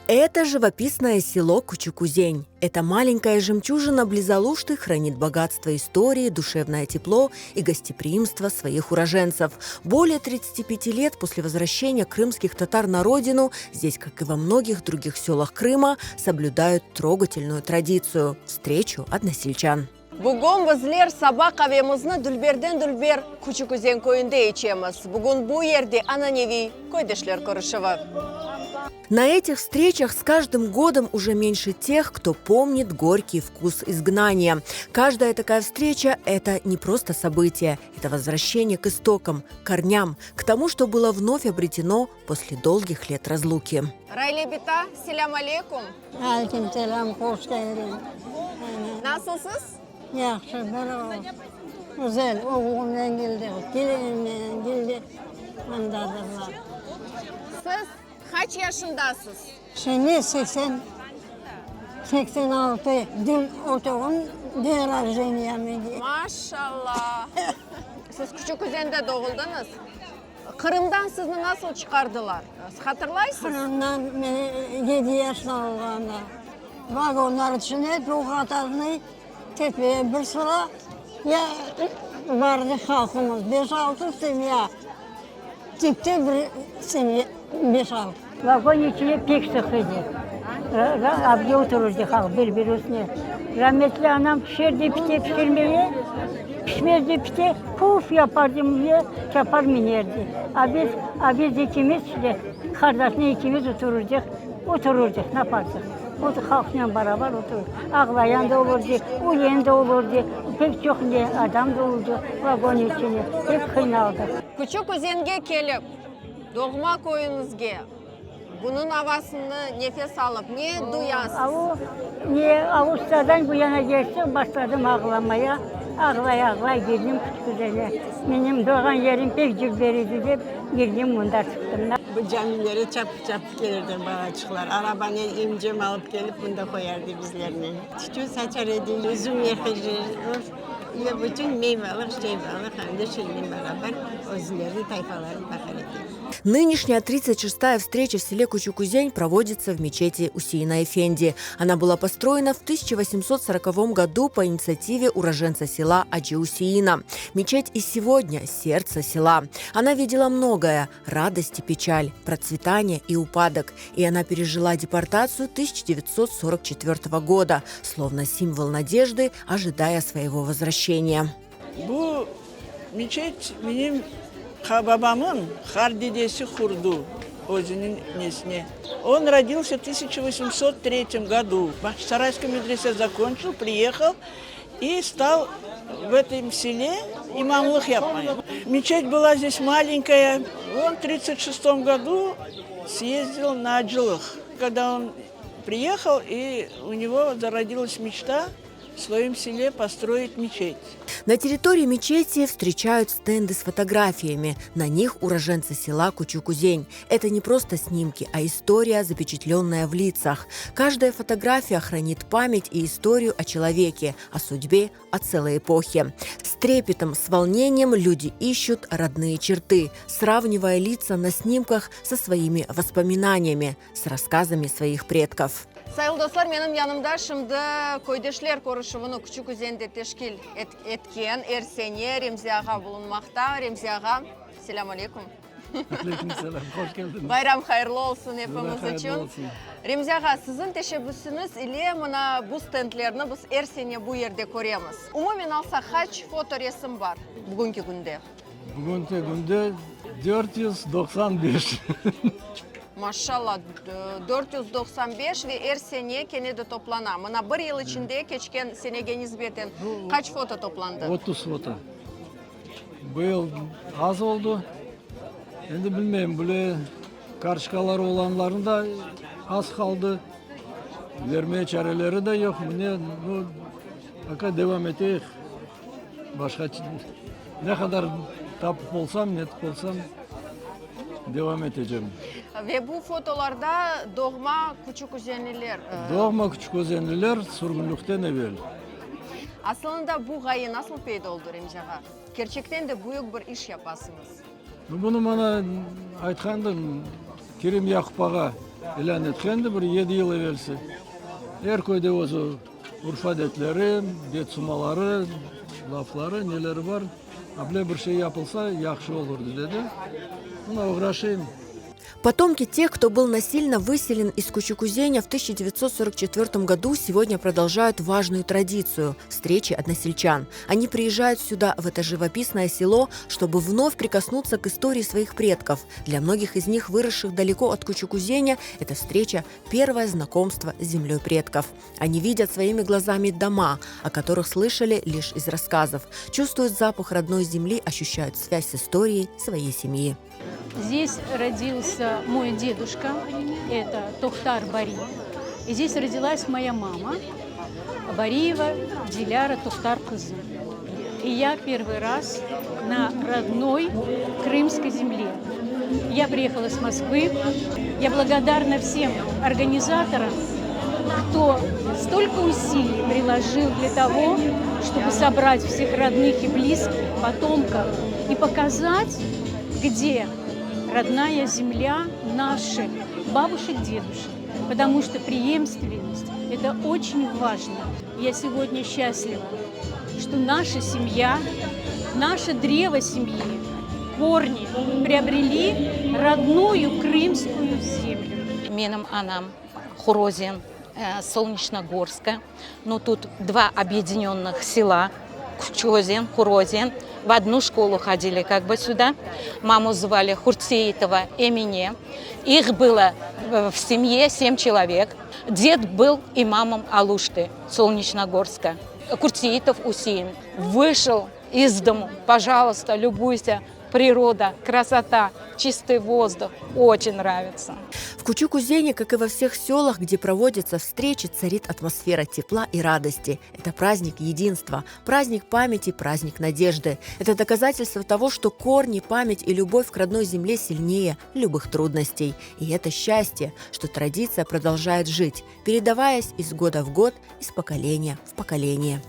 Это живописное село Кучукузень. Эта маленькая жемчужина близ Алушты хранит богатство истории, душевное тепло и гостеприимство своих уроженцев. Более 35 лет после возвращения крымских татар на родину здесь, как и во многих других селах Крыма, соблюдают трогательную традицию – встречу односельчан. Bugün bizler saba qavemizni dülberden dülber Küçük Üzen köyünde içemiz. Bugün bu yerde ananeviy köydeşler körüşüvi. На этих встречах с каждым годом уже меньше тех, кто помнит горький вкус изгнания. Каждая такая встреча – это не просто событие, это возвращение к истокам, корням, к тому, что было вновь обретено после долгих лет разлуки. Райле bita, selâm aleyküm! Aleyküm selâm, hoş keldiñ. Nasılsız? Yahşı, bravo. Güzel, oğlumnen keldik, kelinimnen keldik, mındadırlar. Siz qaç yaşındasız? Şimdi 80, 86, dün oturğan den rojdeniyam edi. Maşallah! Siz Küçük Üzende doğuldıñız. Qırımdan sizni nasıl çıqardılar? Hatırlaysız? Qırımdan meni yedi yaşta olğanda vagonlar içinde dvuhqatarnıy tepeye bir sıra ya bardı halqımız, beş-altı semya, tipte bir semya, beş-altı. Vagon içine pek sıq edi. Avge oturırdı halq bir-biri üstüne. Rametli anam pişerdi pite pişirmeye, pişmezdi pite, puf yapardı ve çapar minerdi. A biz, a biz ekimiz, işte, qardaşnen ekimiz oturırdıq, oturırdıq, napardıq. O halqnen barabar oturır. Ağlayan da olurdı, ülen de olurdı, pek çoq ne adam da oldu vagon içine, pek qıynaldıq. Küçük Üzenge kelip, doğma köyüñizge, Bunıñ avasını nefes alıp, ne duyasız? Avu, ne, Avustradan bu yana geçtik, başladım ağlamaya. Ağlay-ağlay girdim Küçüközene. Menim doğğan yerim pek dülber edi dep, girdim mında çıqtım. Bu camilere çapıp-çapıp kelirdi balaçıqlar. Arabanen emcem alıp kelip mında qoyardı bizlerni. Tütün saçar edi, yüzüm yaqır, ve bütün meyvalıq, şeyvalıq, em de şeynen beraber özleriniñ tayfaların baqar edi. Нынешняя 36-я встреча в селе Кучукузень проводится в мечети Усеина Эфенди. Она была построена в 1840 году по инициативе уроженца села Аджи Усеина. Мечеть и сегодня – сердце села. Она видела многое – радость и печаль, процветание и упадок. И она пережила депортацию 1944 года, словно символ надежды, ожидая своего возвращения. Bu meçet menim babamın qartdedesi qurdı özüniñ nesine. On rodился в 1803 году. Бахчисарайский медресе закончил, приехал и стал в этом селе imamlıq yapmaya. Мечеть была здесь маленькая. Он в 36 году съездил на acılıq. Когда он приехал, и у него зародилась мечта в своем селе построить мечеть. На территории мечети встречают стенды с фотографиями. На них уроженцы села Кучукузень. Это не просто снимки, а история, запечатленная в лицах. Каждая фотография хранит память и историю о человеке, о судьбе, о целой эпохе. С трепетом, с волнением люди ищут родные черты, сравнивая лица на снимках со своими воспоминаниями, с рассказами своих предков. Sayğılı dostlar, menim yanımda şimdi köydeşler körüşüvini Küçük Üzende teşkil etken er sene Remzi ağa bulunmaqta. Remzi ağa, selâm aleyküm. Aleyküm selâm, hoş keldiñiz. Bayram hayırlı olsun epimiz içün. Remzi ağa, siziñ teşebbüsiñiz ile mına bu stendlerni biz er sene bu yerde köremiz. Umumen alsaq, qaç fotoresim bar bugünki künde? Bugünki künde 495. Maşşalla, 495 ve er sene kene de toplana. Mına bir yıl içinde keçken senege nisbeten qaç foto toplandı? 30 foto. Bu yıl az oldı. Endi bilmeyim, böyle kartoçkaları olanlarnıñ da az qaldı. Vermeye çareleri de yoq. Mine, nu, пока devam eteyik. Başqa ne qadar tapıp olsam, netip olsam, devam etecem. Ve bu fotolarda doğma küçüküzenliler. Doğma küçüküzenliler sürgünlikten evel. Asılında bu ğaye nasıl peyda oldı, Remzi ağa? Kerçekten de büyük bir iş yapasıñız. Bunı maña aytqandı Kerim Yaqup ağa. İlân etkendi bir yedi yıl evelsi. Er köyde özü urf-adetleri, bet-sumaları, lafları, neleri bar. Able bir şey yapılsa, yahşı olurdı, dedi. Mına oğraşayım. Потомки тех, кто был насильно выселен из Кучукузеня в 1944 году, сегодня продолжают важную традицию – встречи односельчан. Они приезжают сюда, в это живописное село, чтобы вновь прикоснуться к истории своих предков. Для многих из них, выросших далеко от Кучукузеня, эта встреча – первое знакомство с землей предков. Они видят своими глазами дома, о которых слышали лишь из рассказов, чувствуют запах родной земли, ощущают связь с историей своей семьи. Здесь родился мой дедушка, это Тохтар Бари. И здесь родилась моя мама, Бариева Диляра Тохтар Кызы. И я первый раз на родной крымской земле. Я приехала с Москвы. Я благодарна всем организаторам, кто столько усилий приложил для того, чтобы собрать всех родных и близких, потомков и показать, где родная земля наших бабушек, дедушек. Потому что преемственность – это очень важно. Я сегодня счастлива, что наша семья, наше древо семьи, корни приобрели родную крымскую землю. Menim anam Хурозин, Солнечногорска. Но тут два объединенных села, Кучозин, Хурозин. В одну школу ходили как бы сюда. Маму звали Хуртсеитова Эмине. Их было в семье семь человек. Дед был имамом Алушты, Солнечногорска. Куртсеитов Усеин. Вышел из дому, пожалуйста, любуйся. Природа, красота, чистый воздух. Очень нравится. В Кучук-Узене, как и во всех селах, где проводятся встречи, царит атмосфера тепла и радости. Это праздник единства, праздник памяти, праздник надежды. Это доказательство того, что корни, память и любовь к родной земле сильнее любых трудностей. И это счастье, что традиция продолжает жить, передаваясь из года в год, из поколения в поколение.